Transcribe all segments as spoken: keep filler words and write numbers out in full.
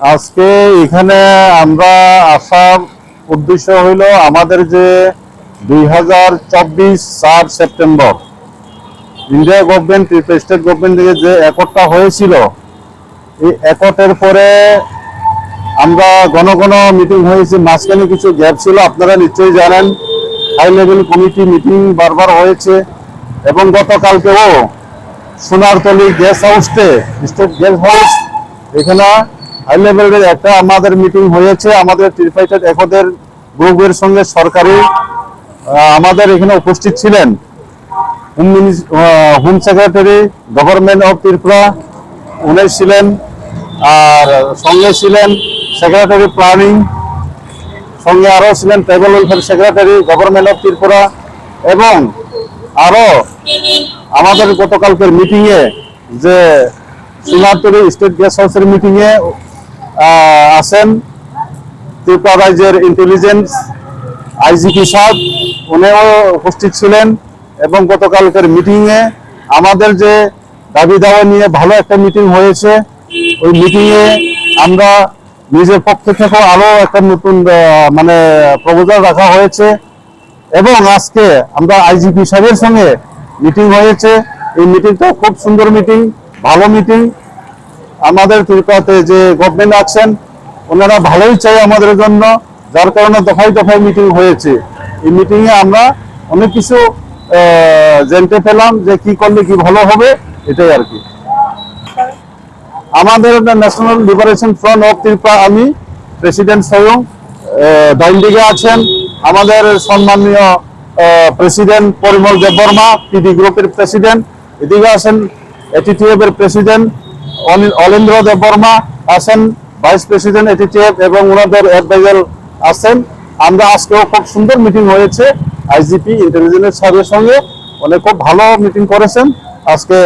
আজকে এখানে আমরা আসার উদ্দেশ্য হইল আমাদের যে দুই হাজার চব্বিশ চার September India government, Tripura state government থেকে যে অ্যাকর্ডটা হয়েছিল, এই অ্যাকর্ডের পরে আমরা ঘন ঘন মিটিং হয়েছে, মাঝখানে কিছু গ্যাপ ছিল, আপনারা নিশ্চয়ই জানেন। হাই লেভেল কমিটি মিটিং বারবার হয়েছে এবং গতকালকেও সোনারতলি গেস্ট হাউসে, স্টেট গেস্ট হাউস, এখানে হাই লেভেলের একটা আমাদের মিটিং হয়েছে। আমাদের ট্রিপার্টাইট অ্যাকর্ডের গ্রুপের সঙ্গে সরকারি, আহ, আমাদের এখানে উপস্থিত ছিলেন home minister-, ah, home secretary government of Tripura, উনি ছিলেন, আর সঙ্গে ছিলেন সেক্রেটারি প্ল্যানিং, সঙ্গে আরও ছিলেন tribal welfare secretary government of Tripura এবং আরও আমাদের গতকালকের মিটিংয়ে যে সোনারতলি স্টেট গেস্ট হাউসের মিটিংয়ে, আহ, আছেন ত্রিপুরা রাজ্যের ইন্টেলিজেন্স আইজিপি সাহেব, উনিও উপস্থিত ছিলেন এবং গতকালকের মিটিংয়ে আমাদের যে দাবি দাওয়া নিয়ে ভালো একটা মিটিং হয়েছে। ওই মিটিংয়ে আমরা নিজের পক্ষ থেকে আরও একটা নতুন, আহ, মানে প্রপোজাল রাখা হয়েছে। এবং আজকে আমরা আইজিপি সাহেবের সঙ্গে মিটিং হয়েছে। এই মিটিংটা খুব সুন্দর মিটিং, ভালো মিটিং। আমাদের ত্রিপুরাতে যে গভর্নমেন্ট আছেন, ওনারা ভালোই চাই আমাদের জন্য, যার কারণে দফায় দফায় মিটিং হয়েছে। এই মিটিংয়ে আমরা অনেক কিছু, আহ, জানতে পেলাম যে কি করলে কি ভালো হবে, এটাই আর কি। আমাদের national liberation front of Tripura, আমি প্রেসিডেন্ট স্বয়ং, আহ, ডাইন দিকে আছেন আমাদের সম্মানীয়, আহ, প্রেসিডেন্ট পরিমল দেববর্মা, পিডি গ্রুপের প্রেসিডেন্ট, এদিকে আছেন এটিটিএফ এর প্রেসিডেন্ট অনি-, অলেন্দ্র দেববর্মা, আছেন ভাইস প্রেসিডেন্ট এটিটিএফ এবং ওনাদের অ্যাডভাইজার আছেন। আমরা আজকেও খুব সুন্দর মিটিং হয়েছে আইজিপি ইন্টেলিজেন্স সাহেবের সঙ্গে, উনি খুব ভালো মিটিং করেছেন। আজকে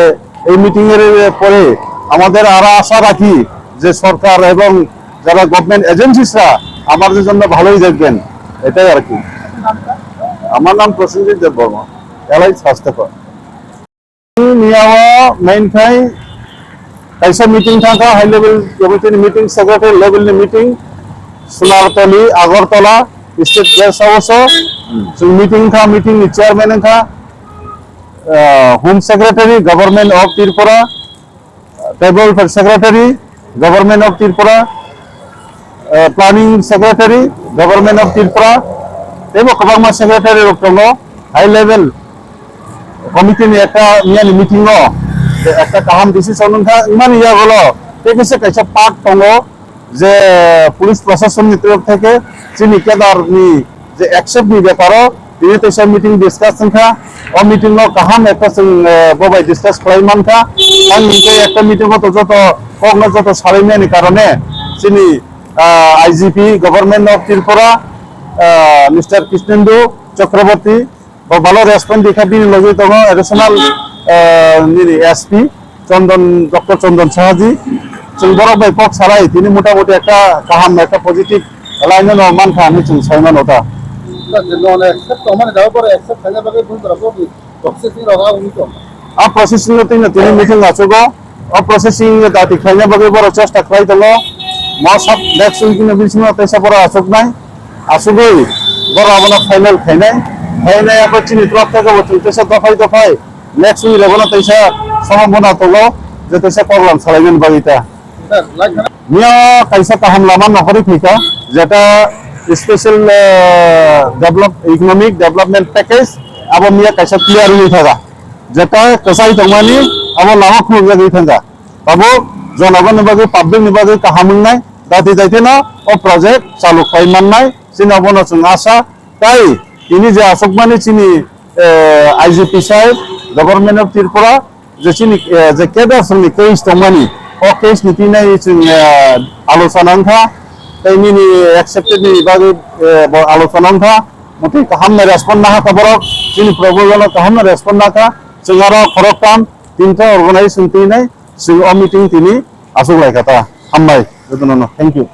এই মিটিং এর পরে আমাদের আরো আশা রাখি যে সরকার এবং যারা গভর্নমেন্ট এজেন্সিসরা আমাদের জন্য ভালোই দেখবেন, এটাই আর কি। আমার নাম প্রসেনজিৎ দেববর্মা, এলাই স্বাস্থ্যকর। Miyao main khai kaisa meeting thangkha, high level committee ni meeting, secretary level ni meeting, Sunartali, Agartala, State Guest House o. Hmm. Chwng meeting kha, meeting ni chairman wngkha, ah, Home Secretary, Government of Tripura, Tribal Welfare Secretary, Government of Tripura, eh, Planning Secretary, Government of Tripura, teibo kwbangma secretary rok tongo, high level committee ni ekta miyani meeting o ekta kaham decision wngkha, wngmani yagulo tei kisa kaisa part tongo je police prasasonni torop theke chini kedar ni je accept ni beparo tini teisa meeting discuss wngkha. O meeting o kaham ekta chwng, eh, bo bai discuss khlai mankha. Ang hinkhe ekta meeting o to joto kokno joto salaimani karone chini, ah, I G P Government of Tripura, ah, Mister Krishnendu Chakraborty bo bhalo respond dikha, bini logi tongo additional, ah, nini S P Chondon, Doctor Chondon Sahaji. Chwng borok bai kok salai tini motamuti ekta kaham, ekta positive line no mankha hinwi chwng sai mano ta. Accept tongmani dago, pore accept khaina bagwi buini borok bo processing rok wngwi tong. A processing no tini, tini meeting achugo. O processing no dati khaina bagwi borok chesta khlai tongo. Mo sab next week ni bisingo teisa borok achuknai. Achugwi borok abono final khainai. Khainai abo chini drop theke bo chwng teisa dophai dophai next week rok no teisa sombhabona tongo je teisa program salaimani bagwi ta. Miya kaisa kaham lama nohori phika, jeta special, eh, develop, economic development package abo miya kaisa clear wngwi thaka, jeta kwchai tongmani abo lama khulukjagwi thangkha. Tabuk jonogonni bagwi, public ni bagwi kaham wngnai, dati daiteno o project chalu khai mannai, chini abono chwng asa. Tai tini je aswkmani chini, eh, I G P sahib, Government of Tripura, je chini, eh, je cadre songni case tongmani, o case ni tinai chwng, eh, alochona wngkha, tei nini accepted ni bagwi, eh, bo alochona wngkha, motwi kaham no respond nahakha borok, chini proposal no kaham no respond nahakha, chwng aro khoroktham tinta organization tinai chwng o meeting tini aswk laikha ta. Hambai, jotono no, thank you.